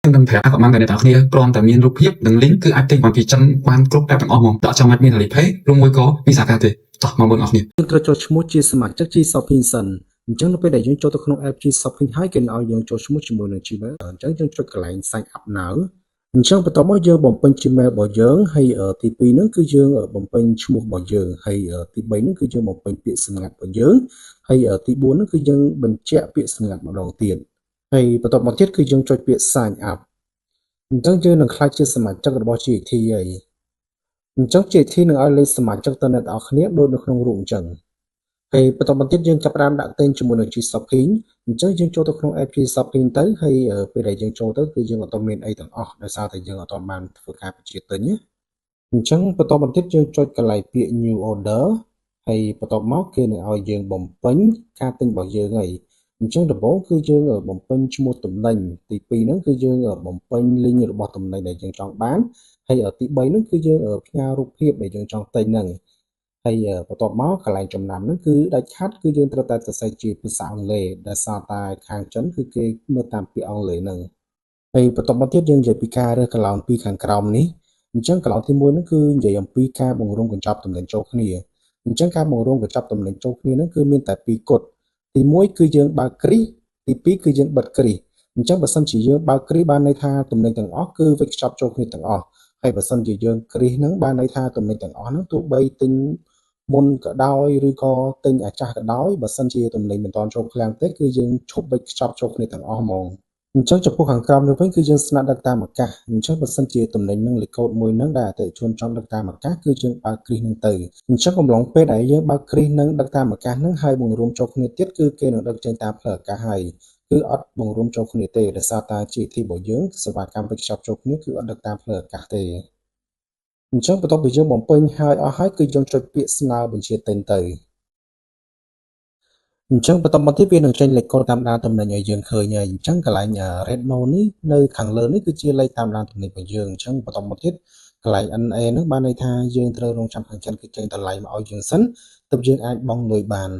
ខ្ញុំនឹងប្រាប់គាត់បានតែអ្នកទាំងអស់គ្នាគ្រាន់តែមានរូបភាពនិង link គឺអាចទិញបានពីចិនបានគ្រប់បែបទាំងអស់ហ្មងដល់ចាំបាច់មាន Alipay ឬមួយក៏ Visa Card ទេតោះមកមើលអ្នកគ្នា។ យើងត្រូវចុះឈ្មោះជាសមាជិក G Shopping សិនអញ្ចឹងនៅពេលដែលយើងចូលទៅក្នុង app G Shopping ហើយគេនឹងឲ្យយើងចូលឈ្មោះជាមួយនឹង Gmail អញ្ចឹងយើងចុចកន្លែង sign up now។ អញ្ចឹងបន្ទាប់មកយើងបំពេញ Gmail របស់យើងហើយទី2ហ្នឹងគឺយើងបំពេញឈ្មោះរបស់យើងហើយទី3ហ្នឹងគឺយើងបំពេញពាក្យសម្ងាត់របស់យើងហើយទី4ហ្នឹងគឺយើងបញ្ជាក់ពាក្យសម្ងាត់ម្ដងទៀតហើយបន្ទាប់មកទៀតគឺយើងចុចពាក្យ sign up។ អញ្ចឹងយើងនឹងក្លាយជាសមាជិករបស់ GT ហើយអញ្ចឹង GT នឹងឲ្យលេខសមាជិកទៅអ្នកទាំងអស់គ្នាដូចនៅក្នុងរូបអញ្ចឹងហើយបន្តមកទៀតយើងចាប់ផ្ដើមដាក់ទិញជាមួយនឹង G Shopping។ អញ្ចឹងយើងចូលទៅក្នុង app G Shopping ទៅហើយពេលដែលយើងចូលទៅគឺយើងអត់មានអីទាំងអស់ដោយសារតែយើងអត់បានធ្វើការបញ្ជាទិញណាអញ្ចឹងបន្តមកទៀតយើងចុចកន្លែងពាក្យ new order ហើយបន្ទាប់មកគេនឹងឲ្យយើងបំពេញការទិញរបស់យើងហើយអញ្ចឹងដំបូងគឺយើងបំពេញឈ្មោះទំនិញទី2ហ្នឹងគឺយើងបំពេញ link របស់ទំនិញដែលយើងចង់បានហើយទី3ហ្នឹងគឺយើងផ្ញើរូបភាពដែលយើងចង់ទិញហ្នឹងហើយបន្ទាប់មកកន្លែងចំណាំហ្នឹងគឺដាច់ខាតគឺយើងត្រូវតែសរសេរជាភាសាអង់គ្លេសដោយសារតែខាងចិនគឺគេមើលតាមពាក្យអង់គ្លេសហ្នឹងហើយបន្ទាប់មកទៀតយើងនិយាយពីការរើសកន្លងពីខាងក្រោមនេះអញ្ចឹងកន្លងទី1ហ្នឹងគឺនិយាយអំពីការបង្រួមកញ្ចប់ទំនិញចូលគ្នាអញ្ចឹងការបង្រួមកញ្ចប់ទំនិញចូលគ្នាហ្នឹងគឺមានតែពីរគត់ទី1គឺយើងបើកគ្រីសទី2គឺយើងបិទគ្រីសអញ្ចឹងបើសិនជាយើងបើកគ្រីសបានន័យថាទំនិញទាំងអស់គឺវេចខ្ចប់ចូលគ្នាទាំងអស់ហើយបើសិនជាយើងគ្រីសហ្នឹងបានន័យថាទំនិញទាំងអស់ហ្នឹងទោះបីទិញមុនក៏ដោយឬក៏ទិញអាចាស់ក៏ដោយបើសិនជាទំនិញមិនទាន់ចូលឃ្លាំងទេគឺយើងឈប់វេចខ្ចប់ចូលគ្នាទាំងអស់ហ្មងអញ្ចឹងចំពោះខាងក្រោមនេះវិញគឺយើងស្នាក់ដឹកតាមអាកាសអញ្ចឹងបើសិនជាទំនិញនឹងលេខកូដមួយហ្នឹងដែលអតិថិជនចង់ដឹកតាមអាកាសគឺយើងបើកគ្រីសហ្នឹងទៅអញ្ចឹងកំឡុងពេលដែលយើងបើកគ្រីសនឹងដឹកតាមអាកាសហ្នឹងហើយបង្រួមចូលគ្នាទៀតគឺគេនឹងដឹកចេញតាមផ្លូវអាកាសហើយគឺអត់បង្រួមចូលគ្នាទេដោយសារតែ GT របស់យើងសេវាកម្មវេចខ្ចប់ចូលគ្នាគឺអត់ដឹកតាមផ្លូវអាកាសទេអញ្ចឹងបន្ទាប់ពីយើងបំពេញហើយអស់ហើយគឺយើងចុចពាក្យស្នើបញ្ជាទិញទៅអញ្ចឹងបន្តមកទៀតវានឹងចេញលេខកូដតាមដានទំនិញឲ្យយើងឃើញហើយអញ្ចឹងកន្លែង Red No នេះនៅខាងលើនេះគឺជាលេខតាមដានទំនិញរបស់យើងអញ្ចឹងបន្តមកទៀតកន្លែង NA ហ្នឹងបានន័យថាយើងត្រូវរងចាំខាងចិនគេចេញតម្លៃមកឲ្យយើងសិនទើបយើងអាចបង់លុយបាន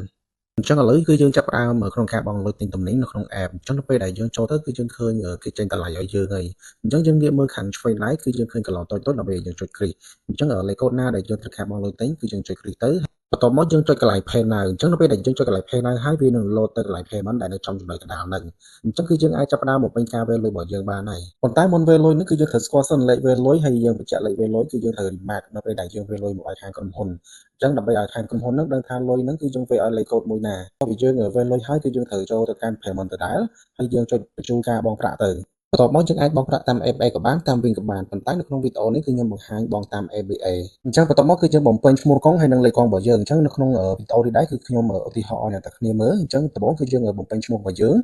អញ្ចឹងឥឡូវគឺយើងចាប់ផ្ដើមក្នុងការបង់លុយទិញទំនិញនៅក្នុង app។ អញ្ចឹងទៅពេលដែលយើងចូលទៅគឺយើងឃើញគេចេញតម្លៃឲ្យយើងហើយអញ្ចឹងយើងងាកមើលខាងឆ្វេងដៃគឺយើងឃើញកន្លងតូចៗដើម្បីយើងចុចគ្រីសអញ្ចឹងលេខកូដណាដែលយើងត្រូវការបង់លុយទិញគឺយើងចុចគ្រីសទៅបន្ទាប់មកយើងចុចកន្លែង Pay Now។ អញ្ចឹងនៅពេលដែលយើងចុចកន្លែង Pay Now ហើយវានឹង load ទៅកន្លែង Payment ដែលនៅចំចំណុចកណ្ដាលហ្នឹងអញ្ចឹងគឺយើងអាចចាប់ផ្ដើមបំពេញការវេរលុយរបស់យើងបានហើយប៉ុន្តែមុនវេរលុយហ្នឹងគឺយើងត្រូវស្គាល់សិនលេខវេរលុយហើយយើងបញ្ជាក់លេខវេរលុយគឺយើងត្រូវ remark នៅពេលដែលយើងវេរលុយមកឲ្យខាងក្រុមហ៊ុនអញ្ចឹងដើម្បីឲ្យខាងក្រុមហ៊ុនហ្នឹងដឹងថាលុយហ្នឹងគឺយើងវេរឲ្យលេខកូដមួយណាពេលយើងវេរលុយហើយគឺយើងត្រូវចូលទៅកាន់ payment ដដែលហើយយើងចុចបញ្ជូនការបង់ប្រាក់ទៅបន្ទាប់មកយើងអាចបង់ប្រាក់តាម ABA ក៏បានតាមវិញក៏បានប៉ុន្តែនៅក្នុងវីដេអូនេះគឺខ្ញុំបង្ហាញបង់តាម ABA។ អញ្ចឹងបន្ទាប់មកគឺយើងបំពេញឈ្មោះកុងហើយនិងលេខកុងរបស់យើងអញ្ចឹងនៅក្នុងវីដេអូនេះដែរគឺខ្ញុំឧទាហរណ៍ឲ្យអ្នកទាំងគ្នាមើលអញ្ចឹងដំបូងគឺយើងបំពេញឈ្មោះរបស់យើង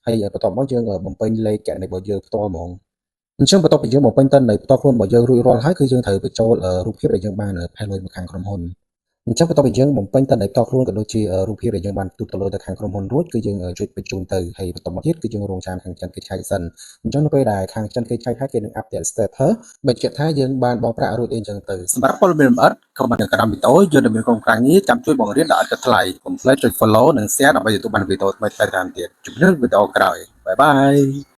ហើយបន្ទាប់មកយើងបំពេញលេខគណនីរបស់យើងផ្ទាល់ហ្មងអញ្ចឹងបន្ទាប់ពីយើងបំពេញទិន្នន័យផ្ទាល់ខ្លួនរបស់យើងរួចរាល់ហើយគឺយើងត្រូវបញ្ចូលរូបភាពដែលយើងបានផេះលុយមកខាងក្រុមហ៊ុនអញ្ចឹងបន្ទាប់ពីយើងបំពេញទិន្នន័យផ្ទាល់ខ្លួនក៏ដូចជារូបភាពដែលយើងបានទូទៅលុយទៅខាងក្រុមហ៊ុនរួចគឺយើងចុចបញ្ជូនទៅហើយបន្តមកទៀតគឺយើងរងចាំខាងចិនគេឆែកសិនអញ្ចឹងនៅពេលដែលខាងចិនគេឆែកហើយគេនឹង update status បញ្ជាក់ថាយើងបានបង់ប្រាក់រួចអីអញ្ចឹងទៅ សម្រាប់ព័ត៌មានលម្អិត comment នៅក្រោមវីដេអូយើងនឹងមានក្រុមការងារចាំជួយបង្រៀនដល់ឥតគិតថ្លៃកុំភ្លេចចុច follow និង share ដើម្បីទទួលបានវីដេអូថ្មីៗតាមទៀតជម្រាបវីដេអូក្រោយ bye bye.